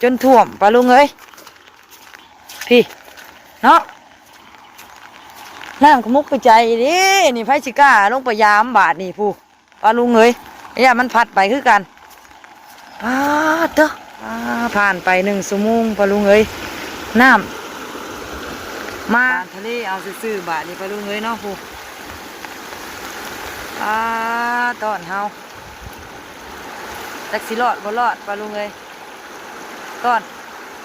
ຈົນຖ້ວມ ປ້າລຸງເອີຍ ພີ້ເນາະ. ນ້ຳຂະມຸກຂະໄຈເດ້ ນີ້ໃຜຊິກ້າລົງໄປຢາມບາດນີ້ ຜູ້ ປ້າລຸງເອີຍ ຢ້ານມັນພັດໄປຄືກັນ. ປາດເດີ ປາ ຜ່ານໄປໜຶ່ງຊົ່ວໂມງ ປ້າລຸງເອີຍ ນ້ຳມາ ປານທະເລເອົາຊື່ໆ ບາດນີ້ ປ້າລຸງເອີຍເນາະ ຜູ້ ປາ ຕ້ອນເຮົາ ຈັກຊິລອດບໍ່ລອດ ປ້າລຸງເອີຍ ຕ້ອນ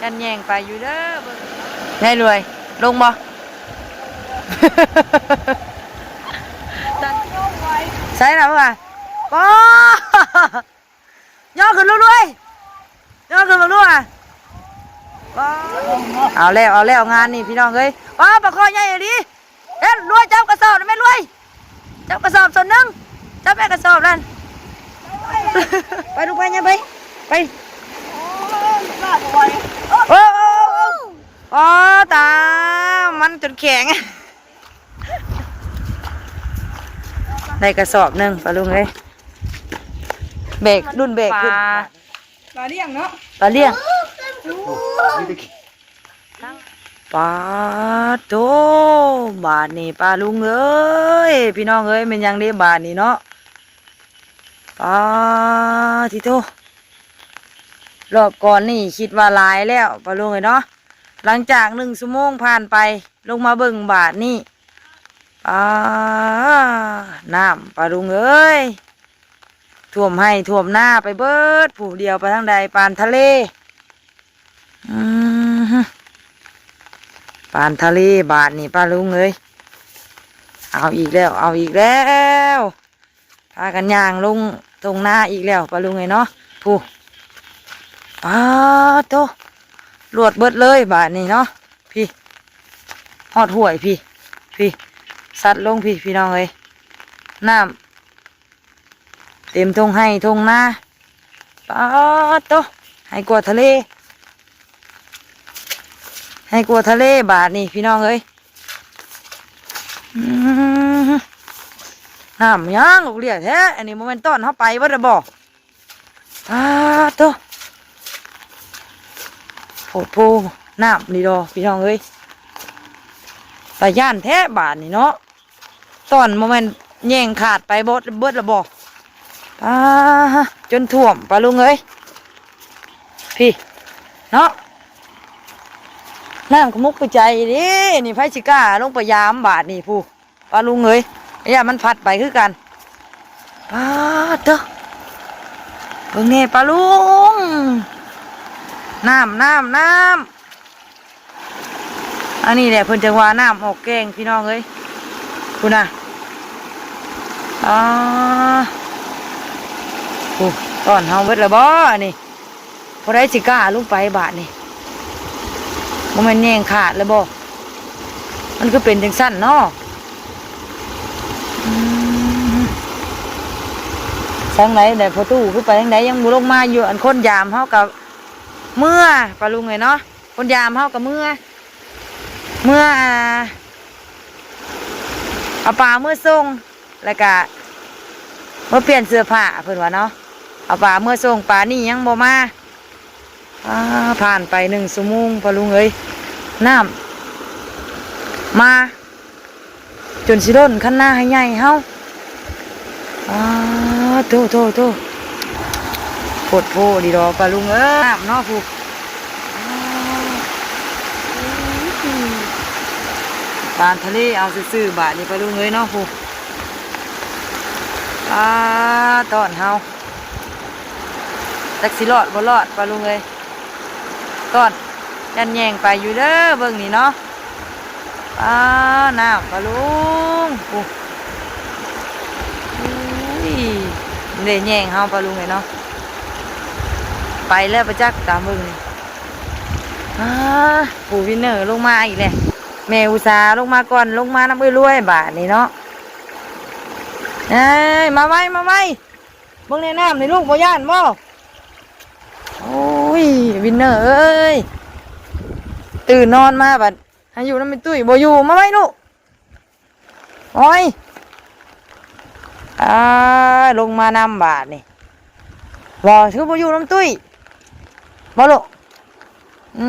ຢ້ານແຍ່ງໄປຢູ່ເດີ ເບິ່ງ ຍາຍລວຍ ລົງບໍ່? ໃສ່ລະວ່າ ປ້າ ຍໍຂຶ້ນລູກລວຍ ຍໍຂຶ້ນເບິ່ງດູວ່າ ປ້າ ເອົາແລ້ວ ເອົາແລ້ວ ງານນີ້ ພີ່ນ້ອງເອີຍ ປ້າ ປາຄໍໃຫຍ່ອີ່ຫຼີ. ເຮັດ ລວຍ ຈັບກະສອບແມ່ ລວຍ ຈັບກະສອບສ່ວນໜຶ່ງ ຈັບແມ່ກະສອບນັ້ນ ໄປລູກ ໄປ ຍ່າງໄປ ໄປ ໂອ້ ໂອ້ ໂອ້ ໂອ້ ອໍ ຕາ ມັນຈົນແຂງ ໄດ້ກະສອບໜຶ່ງ ປ້າລຸງເອີຍ ແບກ ລຸ້ນແບກຂຶ້ນ ປາ ປາລ້ຽງເນາະ ປາລ້ຽງ ປາໂຕ ບາດນີ້ປ້າລຸງເອີຍ ພີ່ນ້ອງເອີຍ ແມ່ນຫຍັງເດ້ບາດນີ້ເນາະ ປາ ທິໂທ ລອບກ່ອນນີ້ຄິດວ່າຫຼາຍແລ້ວ ປ້າລຸງເອີຍເນາະ ຫຼັງຈາກໜຶ່ງຊົ່ວໂມງຜ່ານໄປ ລົງມາເບິ່ງບາດນີ້ ປາ ນ້ຳ ປ້າລຸງເອີຍ ຖ້ວມໄຮ່ຖ້ວມນາໄປເບິດ ຜູ້ດຽວໄປທາງໃດ ປານທະເລ ອືມ ປານທະເລບາດນີ້ ປ້າລຸງເອີຍ ເອົາອີກແລ້ວ ເອົາອີກແລ້ວ ພາກັນຍ່າງລົງທົ່ງນາອີກແລ້ວ ປ້າລຸງເອີຍເນາະ ຜູ້ ປາໂຕ ລວດເບິດເລີຍບາດນີ້ເນາະ ພີ້ ຮອດຫ້ວຍພີ້ ພີ້ ຊັດລົງພີ້ ພີ່ນ້ອງເອີຍ ນ້ຳ ເຕັມທົ່ງໄຮ່ທົ່ງນາ ປາດໂຕ ໄຮ່ກວ່າທະເລ ໄຮ່ກວ່າທະເລບາດນີ້ ພີ່ນ້ອງເອີຍ ອືມ ນ້ຳຫຍັງລູກຫຼຽແທ້ ອັນນີ້ບໍ່ແມ່ນຕ້ອນເຮົາໄປເບິດແລ້ວບໍ່? ປາດໂຕ ໂພດໂພ ນ້ຳນີ້ດອ ພີ່ນ້ອງເອີຍ ຕາຢ້ານແທ້ບາດນີ້ເນາະ. ຕອນບໍ່ແມ່ນແຍ່ງຂາດໄປເບິດ ເບິດລະບໍ່? ປາ ຈົນຖ້ວມ ປ້າລຸງເອີຍ ພີ້ເນາະ ນ້ຳຂະມຸກຂະໄຈເດ້ ນີ້ໃຜຊິກ້າລົງໄປຢາມບາດນີ້ ຜູ້ ປ້າລຸງເອີຍ ຢ້ານມັນພັດໄປຄືກັນ. ປາດເດີ ເບິ່ງແດ່ປ້າລຸງ ນ້ຳ ນ້ຳ ນ້ຳ. ອັນນີ້ແຫຼະເພິ່ນຈັ່ງວ່ານ້ຳອອກແກ້ງ ພີ່ນ້ອງເອີຍ ພຸ້ນນະ ອາ ໂອ້ ຕອນເຮົາເບິດລະບໍ່ອັນນີ້? ຜູ້ໃດຊິກ້າລົງໄປບາດນີ້? ບໍ່ແມ່ນແຍ່ງຂາດລະບໍ່? ມັນຄືເປັນຈັ່ງຊັ້ນເນາະ ອືມ ທາງໃດແດ່ ພໍ່ຕູ້ຄືໄປທາງໃດ ຍັງບໍ່ລົງມາຢູ່? ອັນຄົນຢາມເຮົາກະເມືອ ປ້າລຸງເອີຍເນາະ. ຄົນຢາມເຮົາກໍເມືອ ເມືອ ອ່າ ເອົາປາເມືອສົ່ງ ແລ້ວກະເມືອປ່ຽນເສື້ອຜ້າ ເພິ່ນວ່າເນາະ ເອົາປາເມືອສົ່ງ ປານີ້ຍັງບໍ່ມາ. ອາ ຜ່ານໄປໜຶ່ງຊົ່ວໂມງ ປ້າລຸງເອີຍ ນ້ຳມາ ຈົນຊິລົ້ນຄັນນາໃຫ້ໃຫຍ່ເຮົາ. ອາ ໂທ້ ໂທ້ ໂທ້ ໂພດໂພດີດອກ ປ້າລຸງເອີຍ ນ້ຳເນາະ ຜູ້ ປານທະເລເອົາຊື່ໆ ບາດນີ້ ປ້າລຸງເອີຍເນາະ ຜູ້ ອາ ຕອນເຮົາ ຈັກຊິລອດບໍ່ລອດ ປ້າລຸງເອີຍ ຕອນ ຢ້ານແຍ່ງໄປຢູ່ເດີ ເບິ່ງນີ້ເນາະ. ອາ ນ້ຳ ປ້າລຸງ ໂອ້ ອຸ້ຍ ເດ້ແຍ່ງເຮົາ ປ້າລຸງເອີຍເນາະ ໄປແລ້ວປະຈັກ ຕາມເບິ່ງນີ້. ອາ ຜູ້ວິນເນີລົງມາອີກແລ້ວ ແມ່ອຸດສາລົງມາກ່ອນ ລົງມານຳເອື້ອຍລວຍບາດນີ້ເນາະ. ເອີຍ ມາໄວ ມາໄວ ເບິ່ງແນ່ ນ້ຳນີ້ລູກ ບໍ່ຢ້ານບໍ່? ໂອ້ຍ ວິນເນີເອີຍ ຕື່ນນອນມາບັດໃຫ້ຢູ່ນຳແມ່ຕຸ້ຍ ບໍ່ຢູ່ ມາໄວລູກ. ໂອ້ຍ ອາ ລົງມານຳບາດນີ້ ບໍ່ ຄືບໍ່ຢູ່ນຳຕຸ້ຍບໍ່ລູກ? ອື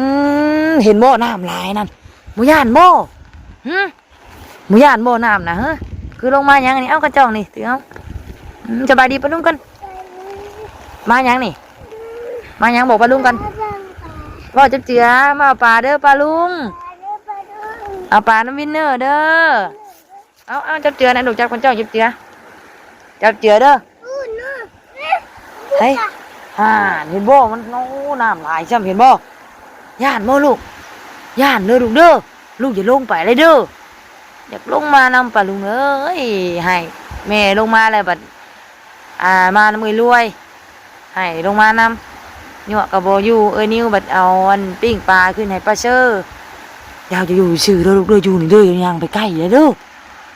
ມ ເຫັນບໍ່ ນ້ຳຫຼາຍນັ້ນ ບໍ່ຢ້ານບໍ່? ຫຶ ບໍ່ຢ້ານບໍ່ນ້ຳນະ? ຫຶ ຄືລົງມາຫຍັງນີ້? ເອົາກະຈອງນີ້ຖືເອົາ. ອືມ ສະບາຍດີປ້າລຸງກ່ອນ. ມາຫຍັງນີ້? ມາຫຍັງ? ບອກປ້າລຸງກ່ອນ. ເວົ້າຈັບເຈືອ ມາເອົາປາເດີປ້າລຸງ. ເອົາປານຳວິນເນີເດີ. ເອົາ ເອົາ ຈັບເຈືອນະລູກ ຈັບກະຈອງ ຈັບເຈືອ ຈັບເຈືອເດີ. ເຮີ້ຍ ຫັ້ນ ເຫັນບໍ່ ມັນ ໂອ້ ນ້ຳຫຼາຍຊ້ຳ ເຫັນບໍ່? ຢ້ານບໍ່ລູກ? ຢ້ານເດີລູກເດີ ລູກຢ່າລົງໄປເລີຍເດີ. ຢາກລົງມານຳປ້າລຸງເອີຍ ໃຫ້ແມ່ລົງມາແລ້ວບັດ ອ່າ ມານຳເອື້ອຍລວຍ ໃຫ້ລົງມານຳ ຍົວະກໍບໍ່ຢູ່. ເອື້ອຍນິວບັດເອົາອັນປີ້ງປາຂຶ້ນໃຫ້ປ້າເຊີ. ຢ່າ ຢ່າຢູ່ຊື່ເດີລູກເດີ ຢູ່ນີ້ເດີ ຢ່າຍ່າງໄປໃກ້ເດີ.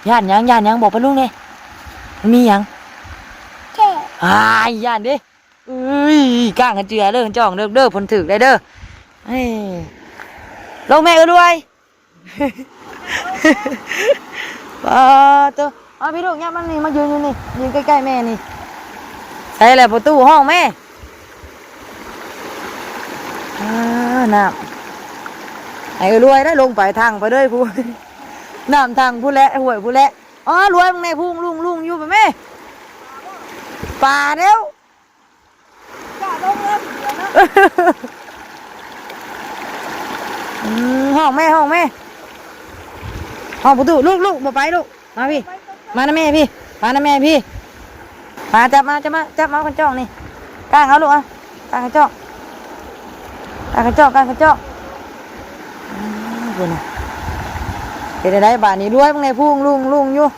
ຢ້ານຫຍັງ? ຢ້ານຫຍັງ? ບອກປ້າລຸງແດ່ ມັນມີຫຍັງ? ເຈັບ. ອ້າຍ ຢ້ານເດ້. ເອີຍ ກ້າງກັນເຈືອເດີ ຈ້ອງເດີ ເດີ ເພິ່ນຖືກໄດ້ເດີ. ເອີຍ ລົງແມ່ເອື້ອຍລວຍ. ປາໂຕ ມາພີ່ລູກ ຫຍັບມານີ້ ມາຢືນຢູ່ນີ້ ຢືນໃກ້ໆແມ່ນີ້. ໃສ່ແລ້ວປະຕູ ຮ້ອງແມ່. ອາ ນ້ຳ ໃຫ້ເອື້ອຍລວຍໄດ້ລົງໄປ ຖັງໄປເລີຍພຸ້ນ ນ້ຳຖັງພຸ້ນແຫຼະ ຫ້ວຍພຸ້ນແຫຼະ. ອໍ ລວຍ ມຶງແນ່ ພຸ້ງລຸງໆຢູ່ ໄປແມ່ ປາແລ້ວ. ອືມ ຮ້ອງແມ່ ຮ້ອງແມ່ ຮ້ອງປະຕູ ລູກ ລູກ ບໍ່ໄປລູກ ມາພີ່ ມານຳແມ່ພີ່ ມານຳແມ່ພີ່. ມາ ຈັບມາ ຈັບມາ ຈັບມາກະຈອງນີ້ ກ້າງເອົາລູກ ເອົາ ກ້າງກະຈອງ ກ້າງກະຈອງ ກ້າງກະຈອງ. ອືມ ເປັນ ເປັນຈັ່ງໃດບາດນີ້ ລວຍ ມຶງແນ່ ພຸ້ງລຸງໆຢູ່.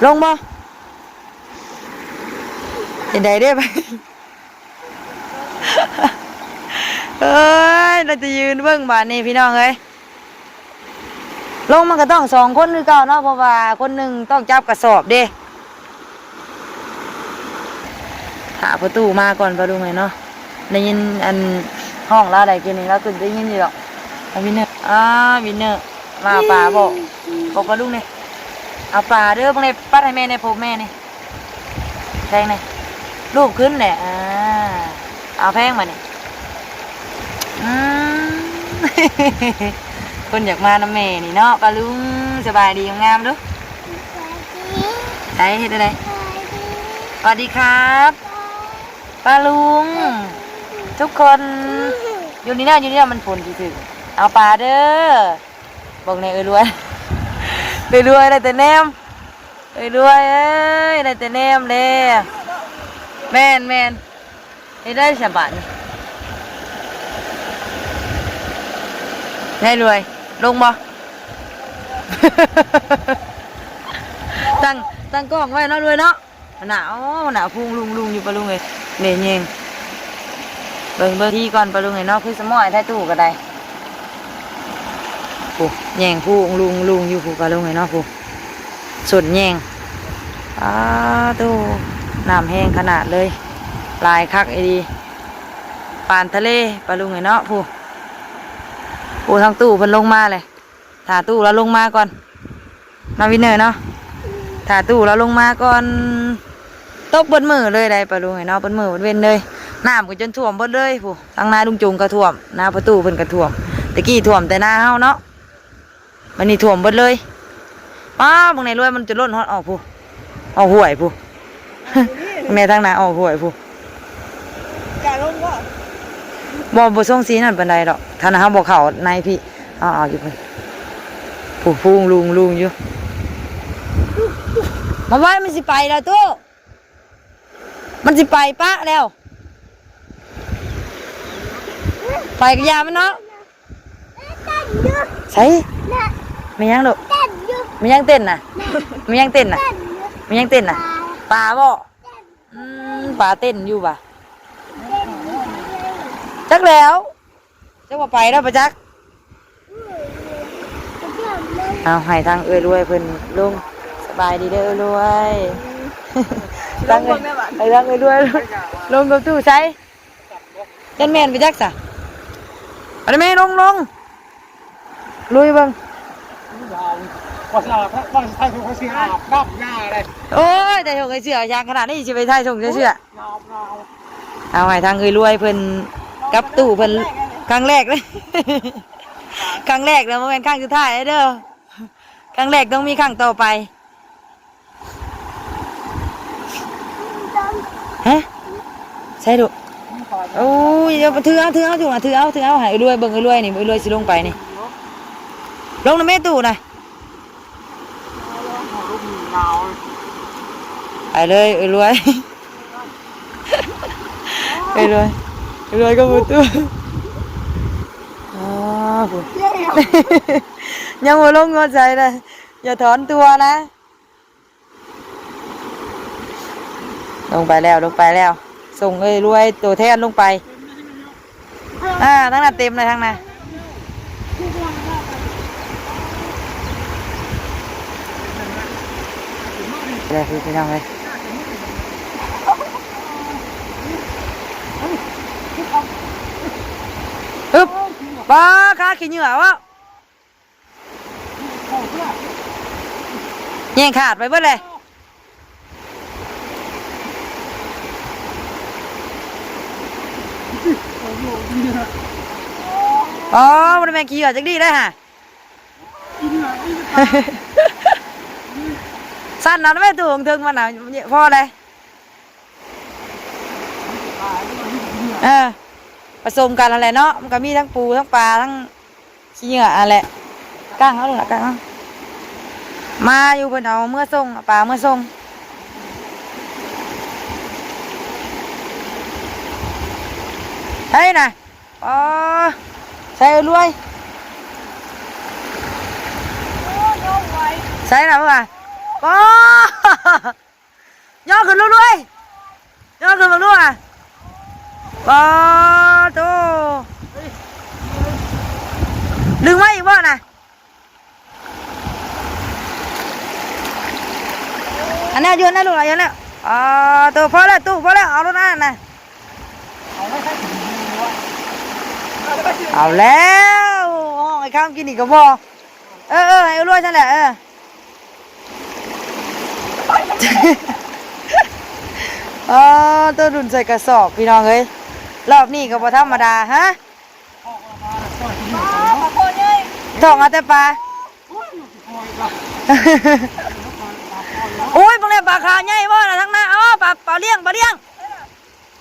ລົງບໍ່? ເປັນໃດເດ້? ເອີຍ ລາວຈະຢືນເບິ່ງບາດນີ້ພີ່ນ້ອງເອີຍ. ລົງມັນກໍຕ້ອງສອງຄົນຄືເກົ່າເນາະ ເພາະວ່າຄົນໜຶ່ງຕ້ອງຈັບກະສອບເດ້. ຖ້າປະຕູມາກ່ອນປ້າລຸງເອີຍເນາະ ໄດ້ຍິນອັນຮ້ອງລາວໄດ້ຄືນີ້ ລາວຄືໄດ້ຍິນຢູ່ດອກ. ອາ ວິນເນີ ອາ ວິນເນີ ມາເອົາປາບໍ? ບອກປ້າລຸງແດ່ ເອົາປາເດີ. ເບິ່ງແດ່ ປັດໃຫ້ແມ່ແດ່ ຜົມແມ່ນີ້ ແພງແດ່ ລູບຂຶ້ນແດ່. ອາ ເອົາແພງບາດນີ້. ອືມ ຄົນຢາກມານຳແມ່ນີ້ເນາະ ປ້າລຸງ. ສະບາຍດີງາມໆດູ ໃສ ເຮັດຈັ່ງໃດ? ສະຫວັດດີຄັບ ປ້າລຸງ ທຸກຄົນ. ຢູ່ນີ້ນະ ຢູ່ນີ້ນະ ມັນຝົນຊິຖືກ. ເອົາປາເດີ ເບິ່ງແນ່ເອື້ອຍລວຍ ເອື້ອຍລວຍໄດ້ແຕ່ແນມ ເອື້ອຍລວຍເອີຍ ໄດ້ແຕ່ແນມແດ່. ແມ່ນໆ ເຮັດໄດ້ສະບາດນີ້ ເອື້ອຍລວຍ ລົງບໍ່? ຕັ້ງ ຕັ້ງກ້ອງໄວ້ເນາະລວຍເນາະ. ຫັ້ນນະ ໂອ້ ຫັ້ນນະ ພຸ້ງລຸງໆຢູ່ປ້າລຸງເອີຍ. ເນ ແຍງ ເບິ່ງ ເບິ່ງທີ່ກ່ອນປ້າລຸງເອີຍເນາະ ຄືສະໝອຍແທ້ຕູ້ກໍໄດ້. ໂອ້ ແຍງພຸ້ງລຸງໆຢູ່ພຸ້ນ ປ້າລຸງເອີຍເນາະ ພຸ້ນ ສົນແຍງ. ອາ ໂທ້ ນ້ຳແຮງຂະໜາດເລີຍ ຫຼາຍຄັກອີ່ຫຼີ ປານທະເລ ປ້າລຸງເອີຍເນາະ. ຜູ້ ຜູ້ທາງຕູ້ເພິ່ນລົງມາແຫຼະ ຖ້າຕູ້ລາວລົງມາກ່ອນເນາະ ວິນເນີເນາະ ຖ້າຕູ້ລາວລົງມາກ່ອນ. ຕົກເບິດມື້ເລີຍໄດ໋ປ້າລຸງເອີຍເນາະ ເບິດມື້ເບິດເວັນເລີຍ. ນ້ຳກໍຈົນຖ້ວມເບິດເລີຍ ຜູ້ ທາງນາລຸງຈົງກໍຖ້ວມ ນາພໍ່ຕູ້ເພິ່ນກໍຖ້ວມ. ແຕ່ກີ້ຖ້ວມແຕ່ນາເຮົາເນາະ ບັດນີ້ຖ້ວມເບິດເລີຍ. ປ້າ ເບິ່ງໃນລວຍ ມັນຈະລົ້ນຮອດອອກຜູ້ ອອກຫ້ວຍຜູ້. ແມ່ທາງໜ້າອອກຫ້ວຍຜູ້. ກະລົງບໍ່? ບໍ່ ບໍ່ຊົງສີນັ້ນປານໃດດອກ ຖ້າເຮົາບໍ່ເຂົ້າໃນພີ້. ເອົາ ເອົາຢູ່ພຸ້ນ ຜູ້ ພຸ້ງລຸງໆຢູ່. ມາໄວ້ ມັນຊິໄປແລ້ວຕູ້ ມັນຊິໄປປະແລ້ວ ໄປກະຢ່າມັນເນາະ. ໃສ? ແມ່ນຫຍັງລູກ? ແມ່ນຫຍັງເຕັ້ນນະ? ແມ່ນຫຍັງເຕັ້ນນະ? ແມ່ນຫຍັງເຕັ້ນນະ? ປາບໍ? ອືມ ປາເຕັ້ນຢູ່ຫວາ? ຈັກແລ້ວ ຈັກວ່າໄປແລ້ວປະຈັກ. ເອົາ ໃຫ້ທາງເອື້ອຍລວຍເພິ່ນລົງ. ສະບາຍດີເດີເອື້ອຍລວຍ. ທາງ ໃຫ້ທາງເອື້ອຍລວຍລົງກັບຕູ້ໃສ? ຈັນແມ່ນໄປຈັກສະ. ໄປແມ່ ລົງ ລົງ ລຸຍເບິ່ງ. ວ່າຊິອາບ ວ່າຊິຖ່າຍຮູບ ວ່າຊິອາບນ້ຳຍາເດ້. ໂອ້ຍ ໄດ້ຖົງໃສ່ເສື້ອ ຢ່າງຂະໜາດນີ້ ຊິໄປຖ່າຍຖົງໃສ່ເສື້ອ. ເອົາໃຫ້ທາງເອື້ອຍລວຍເພິ່ນກັບຕູ້ເພິ່ນ ຄັ້ງແລກເດ້ ຄັ້ງແລກແລ້ວ ບໍ່ແມ່ນຄັ້ງສຸດທ້າຍເດີ. ຄັ້ງແລກ ຕ້ອງມີຄັ້ງຕໍ່ໄປ. ຮະ? ໃສ່ດູ. ໂອ້ຍ ເອົາ ຖືເອົາ ຖືເອົາ ຖືເອົາ ຖືເອົາ ໃຫ້ເອື້ອຍລວຍເບິ່ງ ເອື້ອຍລວຍນີ້ ເອື້ອຍລວຍຊິລົງໄປນີ້. ລົງນຳແມ່ຕູ້ນະ. ໄປເລີຍ ເອື້ອຍລວຍ ເອື້ອຍລວຍ ເອື້ອຍລວຍກັບປະຕູ. ອໍ ພຸ້ນ ຍັງບໍ່ລົງຮອດໃສເລີຍ ຢ່າຖອນຕົວນະ. ລົງໄປແລ້ວ ລົງໄປແລ້ວ ສົ່ງເອື້ອຍລວຍໂຕແທນລົງໄປ. ອ່າ ທາງນັ້ນເຕັມເລີຍ ທາງນັ້ນ. ໄດ້ຄື ພີ່ນ້ອງເອີຍ. ອຶບ ປາ ຄາຂີ້ເຫຍື້ອວະ. ແຍ່ງຂາດໄປເບິດເລີຍ. ອໍ ບໍ່ໄດ້ແມ່ນຂີ້ເຫຍື້ອຈັກດີ້ເດ້ຫະ. ສັ່ນເອົາແມ່ຕູ້ເທິງມັນນະ ພໍແລ້ວ. ເອີ ປະສົມກັນຫັ້ນແຫຼະເນາະ ມັນກະມີທັງປູທັງປາທັງຂີ້ເຫຍື້ອຫັ້ນແຫຼະ. ກ້າງເອົາລູກຫຼາ ກ້າງເອົາ. ມາຢູ່ ເພິ່ນເອົາເມືອສົ່ງ ເອົາປາເມືອສົ່ງ. ເຮີ້ຍນະ ອໍ ໃສ່ລວຍ ໃສ່ລະວ່າ ອໍ. ຍໍຂຶ້ນລູກເອີຍ ຍໍຂຶ້ນເບິ່ງດູອະ. ປາໂຕ ດຶງມາອີກບໍ່ນະ? ອັນນັ້ນຢູ່ຫັ້ນນະລູກ ຢູ່ຫັ້ນນະ. ປາໂຕ ພໍແລ້ວຕູ້ ພໍແລ້ວ ເອົາໂລດອັນນັ້ນນະ. ເອົາແລ້ວ ຫ້ອງໄອ້ຄຳກິນອີກກະບໍ່. ເອີ ເອີ ໃຫ້ເອື້ອຍລວຍຊັ້ນແຫຼະ ເອີ. ອໍ ໂຕດຸ່ນໃສ່ກະສອບ ພີ່ນ້ອງເອີຍ ຮອບນີ້ກະບໍ່ທຳມະດາ. ຮະ? ທ້ອງເອົາແຕ່ປາ. ໂອ້ຍ ເບິ່ງແລ້ວປາຂາວໃຫຍ່ບໍ່ນະ ທາງໜ້າ. ອໍ ປາ ປາລ້ຽງ ປາລ້ຽງ.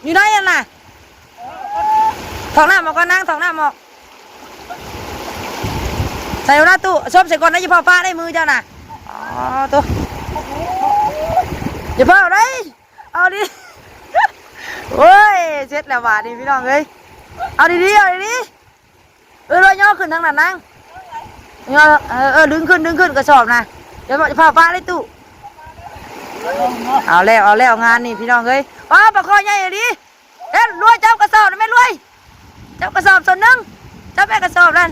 ຢູ່ໃນຫັ້ນນະ. ຖອກນ້ຳອອກກ່ອນນາງ ຖອກນ້ຳອອກ. ໃສ່ຫົວໜ້າຕູ້ ສົບໃສ່ກ່ອນນະ ຢ່າເຜົາປາໄດ້ມືເຈົ້ານະ. ອໍ ໂຕ ຢ່າເຜົາໄດ້. ເອົາດິ ໂອ້ຍ ເສັດແລ້ວບາດນີ້ ພີ່ນ້ອງເອີຍ. ເອົາດີໆ ເອົາດີໆ. ເອີ ລອຍຍໍຂຶ້ນທາງນັ້ນນາງ ຍໍ ເອີ ເອີ ດຶງຂຶ້ນ ດຶງຂຶ້ນກະສອບນະ. ຢ່າເຜົາປາໄດ້ຕູ້. ເອົາແລ້ວ ເອົາແລ້ວ ງານນີ້ ພີ່ນ້ອງເອີຍ. ປາ ປາຄໍໃຫຍ່ອີ່ຫຼີ. ເຮັດ ລວຍ ຈັບກະສອບນະແມ່ ລວຍ ຈັບກະສອບສ່ວນໜຶ່ງ ຈັບແມ່ກະສອບນັ້ນ.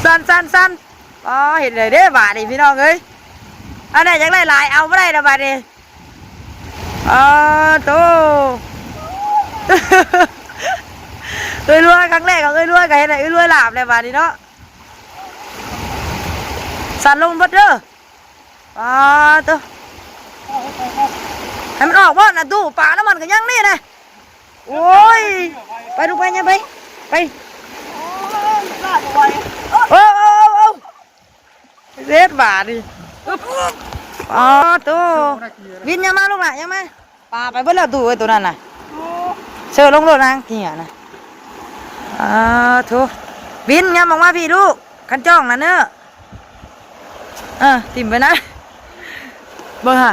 ສັ່ນໆໆ. ອໍ ເຮັດໄດ້ເດ້ບາດນີ້ ພີ່ນ້ອງເອີຍ. ອັນໃດຢາກໄດ້ຫຼາຍ ເອົາບໍ່ໄດ້ລະບາດນີ້. ອໍ ໂຕ ເອື້ອຍລວຍ ຄັ້ງແລກຂອງເອື້ອຍລວຍ ກະເຮັດໃຫ້ເອື້ອຍລວຍຫຼາບແລ້ວບາດນີ້ເນາະ. ສັ່ນລົງເບິດເດີ. ປາໂຕ ໃຫ້ມັນອອກບໍ່ນະຕູ້ ປານ້ຳມັນກະຍັງນີ້ນະ. ໂອ້ຍ ໄປລູກໄປ ຍ່າງໄປ ໄປ. ໂອ້ ໂອ້ ໂອ້ ເຮັດບາດນີ້. ປາໂຕ ວິນ ຍ່າງມາລູກຫຼ້າ ຍ່າງມາ. ປາໄປເບິດແລ້ວຕູ້ເອີຍ ໂຕນັ້ນນະ. ເຊີລົງໂລດນາງ ຂີ້ເຫຍື້ອນະ. ອາໂທ ວິນ ຍ່າງອອກມາພີ້ລູກ ຄັນຈ້ອງນະເນີ. ເອີ ຖິ້ມໄປນະ ເບິ່ງຫາ.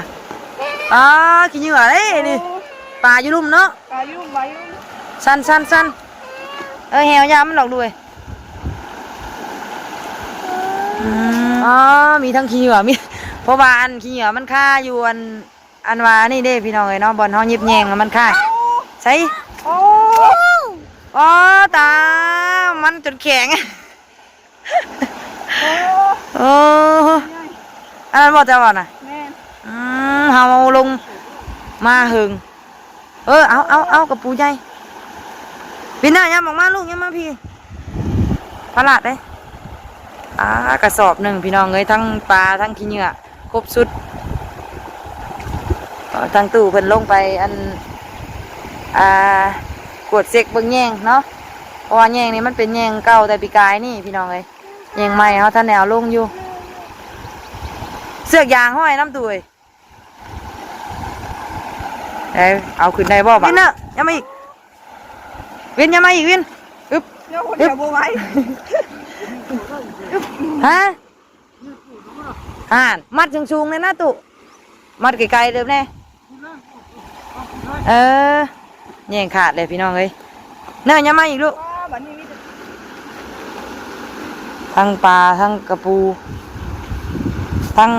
ອາ ຂີ້ເຫຍື້ອເດ້ນີ້. ປາຢູ່ລຸ່ມເນາະ ປາຢູ່ລຸ່ມ ປາຢູ່ລຸ່ມ. ສັ່ນໆໆ. ເອີ ແຫວຢາມັນດອກລູກເອີຍ. ອືມ ອໍ ມີທັງຂີ້ເຫຍື້ອ ມີ ເພາະວ່າອັນຂີ້ເຫຍື້ອມັນຄາຢູ່ອັນ ອັນວ່າອັນນີ້ເດ້ພີ່ນ້ອງເອີຍເນາະ ບ່ອນເຮົາຫຍິບແຍງແລ້ວມັນຄາຍ. ໃສ? ໂອ້ ອໍ ຕາ ມັນຈົນແຂງ. ໂອ້ ໂອ້ ອັນນັ້ນບໍ່ເຈົ້າເວົ້ານະ? ແມ່ນ. ອືມ ເຮົາລົງມາເຫິງ. ເອີ ເອົາ ເອົາ ເອົາ ກະປູໃຫຍ່. ປີນໜ້າ ຍ່າງອອກມາລູກ ຍ່າງມາພີ້. ພະລາດເດ້. ອ່າ ກະສອບໜຶ່ງພີ່ນ້ອງເອີຍ ທັງປາທັງຂີ້ເຫຍື້ອຄົບຊຸດ. ທາງຕູ້ເພິ່ນລົງໄປ ອັນ ອ່າ ກວດເຊັກເບິ່ງແຍງເນາະ ເພາະວ່າແຍງນີ້ມັນເປັນແຍງເກົ່າແຕ່ປີກາຍນີ້ພີ່ນ້ອງເອີຍ ແຍງໃໝ່ເຮົາທັນໄດ້ເອົາລົງຢູ່. ເຊືອກຢາງຫ້ອຍນຳຕູ້ເອີຍ. ເອີ ເອົາຂຶ້ນໄດ້ບໍ່ບາດ? ວິນເນາະ ຢ່າມາອີກ ວິນ ຢ່າມາອີກ ວິນ. ອຶບ ເດີ ຄົນດຽວບໍ່ໄຫວ. ຮະ ຫັ້ນ ມັດສູງໆເລີຍນະຕູ້ ມັດໄກໆເດີແດ່. ເອີ ແຍງຂາດເລີຍພີ່ນ້ອງເອີຍ. ເນີ່ຍ ຢ່າມາອີກລູກ. ທັງປາ ທັງກະປູ ທັງ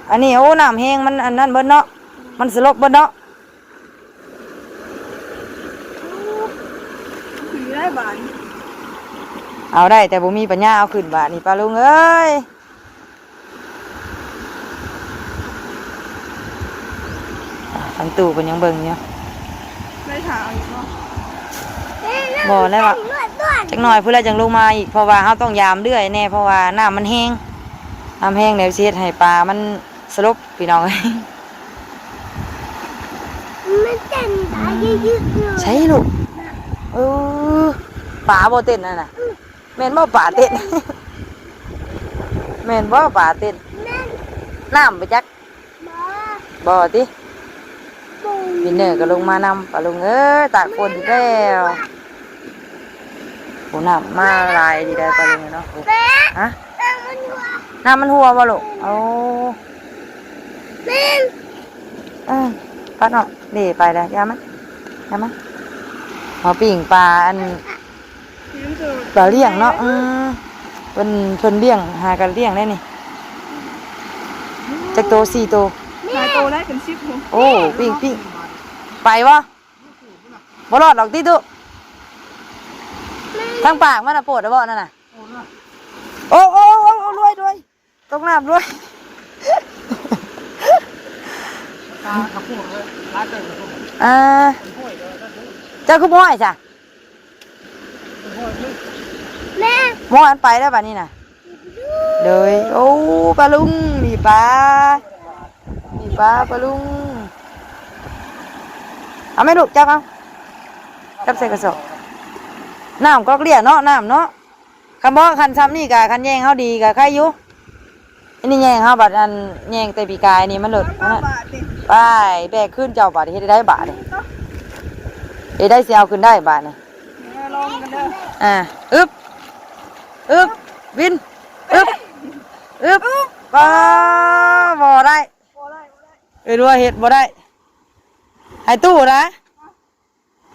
ອັນນີ້ ໂອ້ ນ້ຳແຮງ ມັນອັນນັ້ນເບິດເນາະ ມັນສະຫຼົບເບິດເນາະ. ຂຶ້ນໄດ້ບາດນີ້ ເອົາໄດ້ ແຕ່ບໍ່ມີປັນຍາເອົາຂຶ້ນບາດນີ້ ປ້າລຸງເອີຍ. ທາງຕູ້ເພິ່ນຍັງເບິ່ງຢູ່ ໄດ້ຖ້າເອົາຢູ່ບໍ່? ບໍ່ແລ້ວ ຈັກໜ້ອຍພຸ້ນແຫຼະຈັ່ງລົງມາອີກ ເພາະວ່າເຮົາຕ້ອງຢາມເລື້ອຍແດ່ ເພາະວ່ານ້ຳມັນແຮງ ນ້ຳແຮງແລ້ວຊິເຮັດໃຫ້ປາມັນສະຫຼົບພີ່ນ້ອງເອີຍ. ມັນເຕັ້ນຕາຍຍືດໆເລີຍ ໃຊ່ລູກ. ເອີ ປາບໍ່ເຕັ້ນຫັ້ນນະ. ແມ່ນບໍ່ປາເຕັ້ນ? ແມ່ນບໍ່ປາເຕັ້ນ? ແມ່ນ ນ້ຳບໍ່ຈັກ. ບໍ່ ບໍ່ຕິ? ບໍ່ ວິນເນີກໍລົງມານຳ ປ້າລຸງເອີຍ ຕາກຝົນອີກແລ້ວ. ໂອ້ ນ້ຳມາຫຼາຍດີໄດ໋ ປ້າລຸງເອີຍເນາະ. ໂອ້ ແມ່ ຮະ? ນ້ຳມັນຮົ່ວ ນ້ຳມັນຮົ່ວບໍ່ລູກ? ໂອ້ ແມ່ນ ເອີ ປາເນາະ ເດ້ໄປແລ້ວ ຢ່າມັນ ຢ່າມັນ. ເຮົາປີ້ງປາ ອັນ ປາລ້ຽງເນາະ. ອືມ ເພິ່ນ ເພິ່ນລ້ຽງ ຫາກັນລ້ຽງໄດ້ນີ້. ຈັກໂຕ? ສີ່ໂຕ. ຫຼາຍໂຕໄດ້ເປັນສິບພຸ້ນ. ໂອ້ ປີ້ງ ປີ້ງ ໄປບໍ່? ບໍ່ລອດດອກຕິຕຸ. ທາງປາກມັນນະໂປດແລ້ວບໍ່ນັ້ນນະ? ໂອ້ ໂອ້ ໂອ້ ໂອ້ ລວຍ ລວຍ. ຕົກນ້ຳດ້ວຍ. ອ່າ ເຈົ້າຄືບໍ່ຫ້ອຍຊະ? ແມ່ ບໍ່ໃຫ້ມັນໄປແລ້ວບາດນີ້ນະ. ໂດຍ ໂອ້ ປ້າລຸງ ນີ້ປາ ນີ້ປາ ປ້າລຸງ. ເອົາແມ່ລູກ ຈັບເອົາ ຈັບໃສ່ກະສອບ. ນ້ຳກອກເລ່ຍເນາະ ນ້ຳເນາະ. ຄັນບໍ່ ຄັນຊ່ຳນີ້ກະ ຄັນແຍງເຮົາດີກະໄຄຢູ່. ອັນນີ້ແຍງເຮົາບັດ ອັນແຍງແຕ່ປີກາຍນີ້ມັນເລີດ. ໄປ ແບກຄືນເຈົ້າບາດນີ້ ເຮັດໄດ້ບາດນີ້. ເຮັດໄດ້ ຊິເອົາຂຶ້ນໄດ້ບາດນີ້. ອ່າ ອຶບ ອຶບ ວິນ ອຶບ ອຶບ. ບໍ່ ບໍ່ໄດ້ ເອີ້ນວ່າເຮັດບໍ່ໄດ້. ໃຫ້ຕູ້ນະ.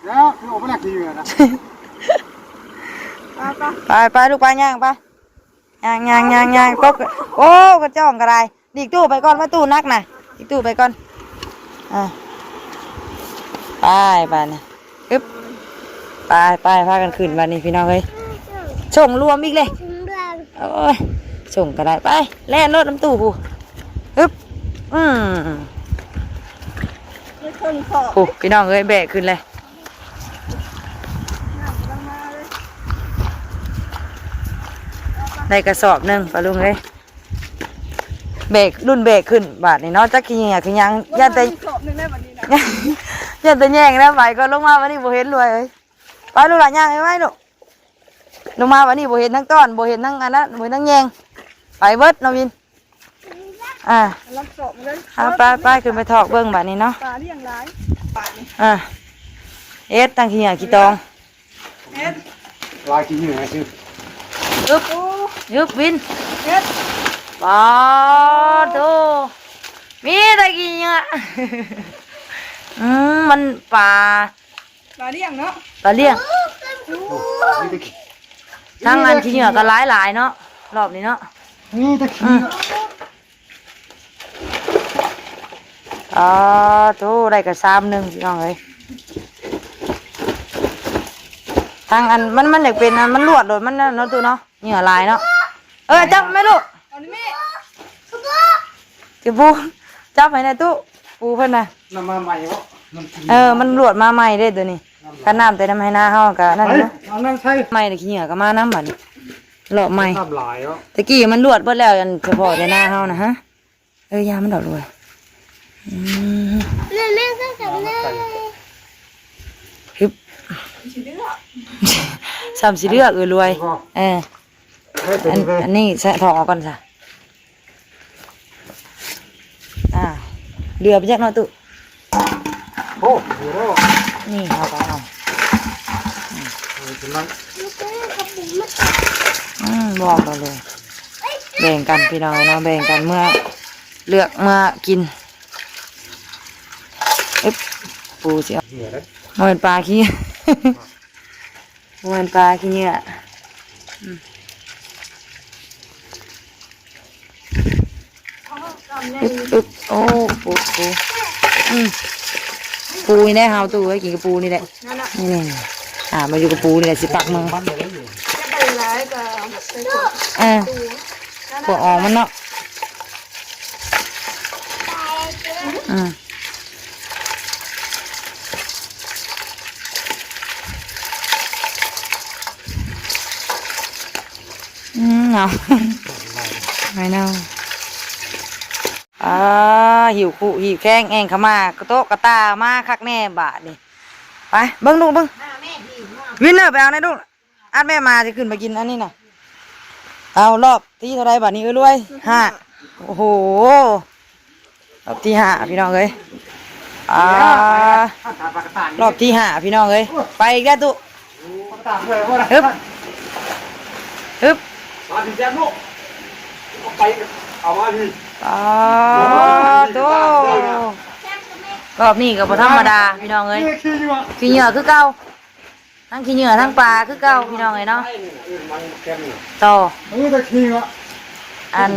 ແລ້ວຄືອອກມານັກທີ່ເຮືອນນະ. ໄປ ໄປ ໄປລູກ ໄປ ຍ່າງໄປ ຍ່າງ ຍ່າງ ຍ່າງ ຍ່າງ. ຕົກ ໂອ້ ກະຈ້ອງກະໄດ້. ດີກຕູ້ໄປກ່ອນ ມາຕູ້ໜັກນະ ດີກຕູ້ໄປກ່ອນ. ອ່າ ໄປ ບາດນີ້ ອຶບ ໄປ ໄປ ພາກັນຂຶ້ນບາດນີ້ ພີ່ນ້ອງເອີຍ. ສົ່ງລວມອີກເລີຍ. ໂອ້ຍ ສົ່ງກະໄດ້. ໄປ ແລ່ນໂລດນຳຕູ້ພຸ້ນ. ອຶບ ອືມ ພຸ້ນ ພີ່ນ້ອງເອີຍ ແບກຂຶ້ນເລີຍ. ໄດ້ກະສອບໜຶ່ງ ປ້າລຸງເອີຍ. ແບກ ລຸ້ນແບກຂຶ້ນບາດນີ້ເນາະ. ຈັກຂີ້ເຫຍື້ອຄືຫຍັງ ຢ້ານແຕ່ ສອບໜຶ່ງໄດ້ບາດນີ້ນະ. ຢ້ານແຕ່ແຍງແລ້ວ ໄປກ່ອນ. ລົງມາບາດນີ້ບໍ່ເຫັນລວຍເອີຍ. ໄປລູກຫຼານ ຍ່າງໄປໄວ້ລູກ. ລົງມາບາດນີ້ບໍ່ເຫັນທັງຕ້ອນ ບໍ່ເຫັນທັງອັນນັ້ນ ບໍ່ເຫັນທັງແຍງ ໄປເບິດເນາະວິນ. ອ່າ ລັກສອບມາເລີຍ. ເອົາ ໄປ ໄປ ຂຶ້ນໄປຖອກເບິ່ງບາດນີ້ເນາະ. ປາລ້ຽງຫຼາຍບາດນີ້. ອ່າ ເຮັດທັງຂີ້ເຫຍື້ອຂີ້ຕອງ ເຮັດ ລາຍຂີ້ເຫຍື້ອຊື່. ອຶບ ອຶບ ວິນ ເຮັດ ປາໂທ ມີແຕ່ຂີ້ເຫຍື້ອ. ອືມ ມັນປາ ປາລ້ຽງເນາະ ປາລ້ຽງ. ໂອ້ ມີແຕ່ຂີ້ ທັງອັນຂີ້ເຫຍື້ອກໍຫຼາຍໆເນາະ ຮອບນີ້ເນາະ. ມີແຕ່ຂີ້ເຫຍື້ອ. ອືມ ອໍ ໂທ້ ໄດ້ກະຊາມໜຶ່ງ ພີ່ນ້ອງເອີຍ. ທາງອັນ ມັນ ມັນຢາກເປັນອັນ ມັນລວດໂລດ ມັນນັ້ນເນາະ ຕູ້ເນາະ ເຫຍື່ອຫຼາຍເນາະ. ເອີ ຈັບແມ່ລູກ ເອົານີ້ແມ່ ຈະປູ ຈັບໃຫ້ແດ່ຕູ້ ປູເພິ່ນນະ. ນ້ຳມາໃໝ່ບໍ່? ນ້ຳ ເອີ ມັນລວດມາໃໝ່ເດ້ໂຕນີ້. ຄັນນ້ຳແຕ່ນຳໄຮ່ນາເຮົາກະນັ້ນຢູ່. ເອົານ້ຳໃສ່ ໃໝ່ແລ້ວ ຂີ້ເຫຍື້ອກະມານຳບາດນີ້. ລອບໃໝ່ ນ້ຳຫຼາຍເນາະ ຕະກີ້ມັນລວດເບິດແລ້ວ ອັນສະເພາະແຕ່ໜ້າເຮົານະ ຮະ ເອີ ຢ່າມັນດອກລວຍ ອືມ ແມ່ ແມ່ໃສ່ກັບແນ່ ຮຶບ ຊ້ຳຊິເລືອກ ເອີ ລວຍ ເອີ ອັນ ອັນນີ້ໃສ່ຖອກອອກກ່ອນຊະ ອ່າ ເຫຼືອໄປຈັກເນາະຕຸ ໂອ້ ເຫຼືອແລ້ວ ນີ້ເຮົາກໍເອົາ ເອົາຂຶ້ນມາ ອືມ ບອກເອົາເລີຍ ແບ່ງກັນພີ່ນ້ອງເນາະ ແບ່ງກັນເມືອ ເລືອກເມືອກິນ ອຶບ ປູຊິເອົາ ເຫຼືອເດ້ ບໍ່ແມ່ນປາຂີ້ ບໍ່ແມ່ນປາຂີ້ເຫຍື້ອ ອືມ ອຶບ ອຶບ ໂອ້ ປູ ປູ ອືມ ປູນີ້ແຫຼະ ເຮົາຕູ້ເອີຍ ກິນກັບປູນີ້ແຫຼະ ນີ້ ອ່າ ມາຢູ່ກັບປູນີ້ແຫຼະ ຊິປັກເມືອ ມັນເດ້ ເອີ ຂົ້ວອອກມັນເນາະ ອືມ ອືມ ເອົາ ໄມ້ເນົ່າ ອ່າ ຫິວຄຸຫິວແຄງ ແອ່ງຂະໝາກ ກະໂຕະກະຕ່າ ມາຄັກແນ່ບາດນີ້ ໄປ ເບິ່ງລູກເບິ່ງ ວິນເນີ ໄປເອົາແນ່ລູກ ອັດແມ່ມາຊິຂຶ້ນໄປກິນອັນນີ້ນະ ເອົາ ລອບທີເທົ່າໃດບາດນີ້ ເອີ ລວຍ ຫ້າ ໂອ້ໂຫ ລອບທີຫ້າ ພີ່ນ້ອງເອີຍ ອ່າ ລອບທີຫ້າ ພີ່ນ້ອງເອີຍ ໄປອີກແລ້ວຕຸ ຮຶບ ຮຶບ ມາພີ້ແຊມລູກ ເອົາໄປ ເອົາມາພີ້ ອ່າ ໂທ້ ລອບນີ້ກໍບໍ່ທຳມະດາ ພີ່ນ້ອງເອີຍ ຂີ້ເຫຍື້ອຄືເກົ່າ ທັງຂີ້ເຫຍື້ອທັງປາຄືເກົ່າ ພີ່ນ້ອງເອີຍເນາະ ຕໍ່ ອັນ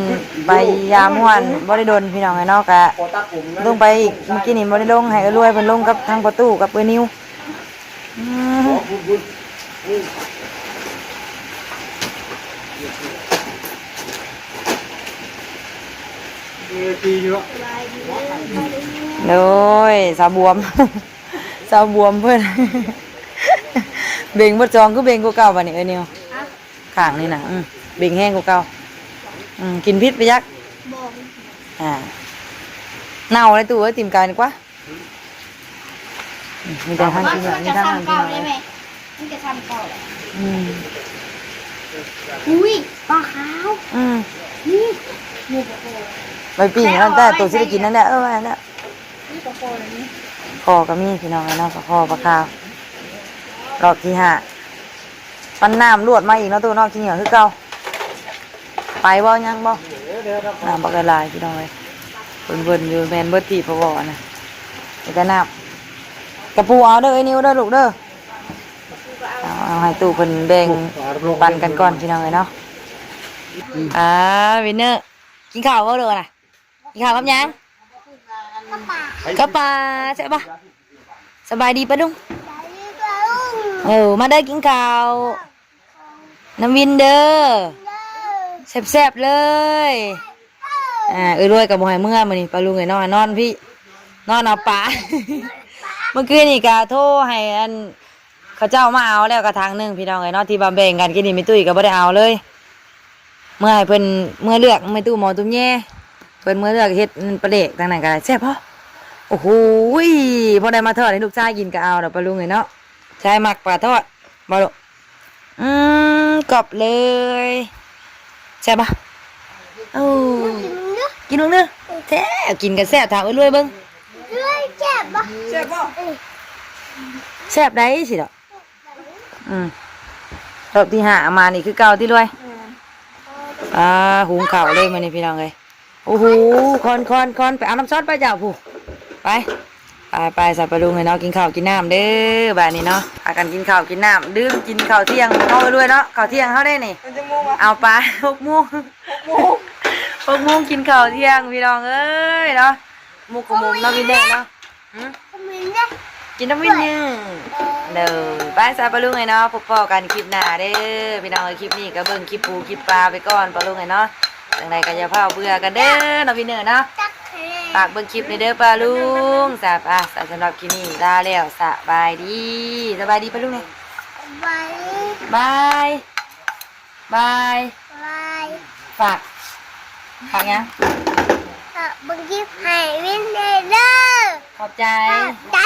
ໄປຢາມມ່ວນບໍ່ໄດ້ດົນ ພີ່ນ້ອງເອີຍເນາະ ກະລົງໄປອີກ ມື້ກີ້ນີ້ບໍ່ໄດ້ລົງ ໃຫ້ເອື້ອຍລວຍເພິ່ນລົງກັບທາງພໍ່ຕູ້ກັບເອື້ອຍນິວ ອືມ ໂດຍ ສາວບວມ ສາວບວມເພິ່ນ ເບັງເບິດສອງ ຄືເບັງກວ່າເກົ່າບາດນີ້ ເອີຍນິວ ຂ້າງນີ້ນະ ອືມ ເບັງແຮງກວ່າເກົ່າ ອືມ ກິນຜິດໄປຈັກ ບໍ່ ອ່າ ເນົ່າເລີຍຕູ້ເອີຍ ຕີນການີ້ກວ່າ ອືມ ມີແຕ່ທັງກິນ ມີແຕ່ທັງກິນ ມັນກໍຊ້ຳເກົ່າແຫຼະ ອືມ ອຸ້ຍ ປາຂາວ ອືມ ນີ້ ນີ້ປາຄໍ ໄປປີ້ງນັ້ນແຕ່ ໂຕຊິໄດ້ກິນນັ້ນແຫຼະ ເອີ ວ່ານັ້ນແຫຼະ ນີ້ປາຄໍແລ້ວນີ້ ຄໍກໍມີ ພີ່ນ້ອງເອີຍເນາະ ປາຄໍ ປາຂາວ ລອບທີຫ້າ ປັນນ້ຳລວດມາອີກເນາະ ຕູ້ເນາະ ຂີ້ເຫຍື້ອຄືເກົ່າ ໄປບໍ່ ຍັງບໍ່ ນ້ຳບັກຫຼາຍໆ ພີ່ນ້ອງເອີຍ ເບິ່ນໆຢູ່ ແມ່ນເບິດທີ່ພະວໍນະ ມີແຕ່ນ້ຳ ກະປູເອົາເດີ ເອື້ອຍນິວເດີລູກເດີ ເອົາ ເອົາໃຫ້ຕູ້ເພິ່ນແບ່ງປັນກັນກ່ອນ ພີ່ນ້ອງເອີຍເນາະ ອ່າ ວິນເນີ ກິນເຂົ້າບໍ່ລູກນະ? ກິນເຂົ້າກັບຫຍັງ? ກັບປາ ແຊບບໍ່? ສະບາຍດີປ້າລຸງ ເອີ ມາເດີກິນເຂົ້ານຳວິນເດີ ແຊບໆເລີຍ ອ່າ ເອື້ອຍລວຍກໍບໍ່ໃຫ້ເມືອມື້ນີ້ ປ້າລຸງເອີຍ ນອນ ນອນພີ້ ນອນເອົາປາ ເມື່ອຄືນນີ້ກໍໂທໃຫ້ອັນ ເຂົາເຈົ້າມາເອົາແລ້ວກະຖັງໜຶ່ງ ພີ່ນ້ອງເອີຍເນາະ ທີ່ວ່າແບ່ງກັນກິນນີ້ ແມ່ຕຸ້ຍກໍບໍ່ໄດ້ເອົາເລີຍ ເມືອໃຫ້ເພິ່ນ ເມືອເລືອກ ແມ່ຕູ້ໝໍຕຸ້ມແຍ່ ເພິ່ນເມືອເລືອກເຮັດປາແດກ ທາງນັ້ນກໍໄດ້ ແຊບບໍ່? ໂອ້ໂຫ ພໍໄດ້ມາທອດໃຫ້ລູກຊາຍກິນກໍເອົາດອກ ປ້າລຸງເອີຍເນາະ ຊາຍມັກປາທອດບໍ່ລູກ? ອືມ ກອບເລີຍ ແຊບບໍ່? ໂອ້ ກິນເບິ່ງເດີ ແທ້ ກິນກໍແຊບ ຖາມເອື້ອຍລວຍເບິ່ງ ເອື້ອຍແຊບບໍ່? ແຊບບໍ່? ເອີ ແຊບໄດ໋ຊິດອກ ອືມ ຮອບທີຫ້າມານີ້ຄືເກົ່າຕິລວຍ ອືມ ອ່າ ຫຸງເຂົ້າເລີຍມື້ນີ້ພີ່ນ້ອງເອີຍ ໂອ້ໂຫ ຄອນ ຄອນ ຄອນ ໄປເອົານ້ຳຊອດໄປເຈົ້າຜູ້ ໄປ ໄປ ໄປ ສາວປາລຸງເອີຍເນາະ ກິນເຂົ້າກິນນ້ຳເດີ ບາດນີ້ເນາະ ພາກັນກິນເຂົ້າກິນນ້ຳ ລືມກິນເຂົ້າທ່ຽງເຮົາດ້ວຍເນາະ ເຂົ້າທ່ຽງເຮົາເດ້ນີ້ ເອົາປາ ຫົກໂມງ ຫົກໂມງ ຫົກໂມງກິນເຂົ້າທ່ຽງ ພີ່ນ້ອງເອີຍເນາະ ໝຸກຂະໝຸມເນາະ ວິນເນີເນາະ ຫື ກິນນຳວິນເນີ ເອີ ເດີ ໄປ ສາວປາລຸງເອີຍເນາະ ພົບພໍ້ກັນຄລິບໜ້າເດີ ພີ່ນ້ອງເອີຍ ຄລິບນີ້ກໍເບິ່ງຄລິບປູຄລິບປາໄປກ່ອນ ປາລຸງເອີຍເນາະ ຈັ່ງໃດກໍຢ່າຟ້າວເບື່ອກັນເດີເນາະ ວິນເນີເນາະ ຝາກເບິ່ງຄລິບແດ່ເດີປ້າລຸງ ສະ ອ່າ ສະ ສຳລັບຄລິບນີ້ລາແລ້ວ ສະບາຍດີ ສະບາຍດີປ້າລຸງແດ່ ບາຍ ບາຍ. ບາຍ ບາຍ ຝາກ ຝາກຫຍັງ? ຝາກເບິ່ງຄລິບໃຫ້ວິນແດ່ເດີ ຂອບໃຈ ຂອບໃຈ.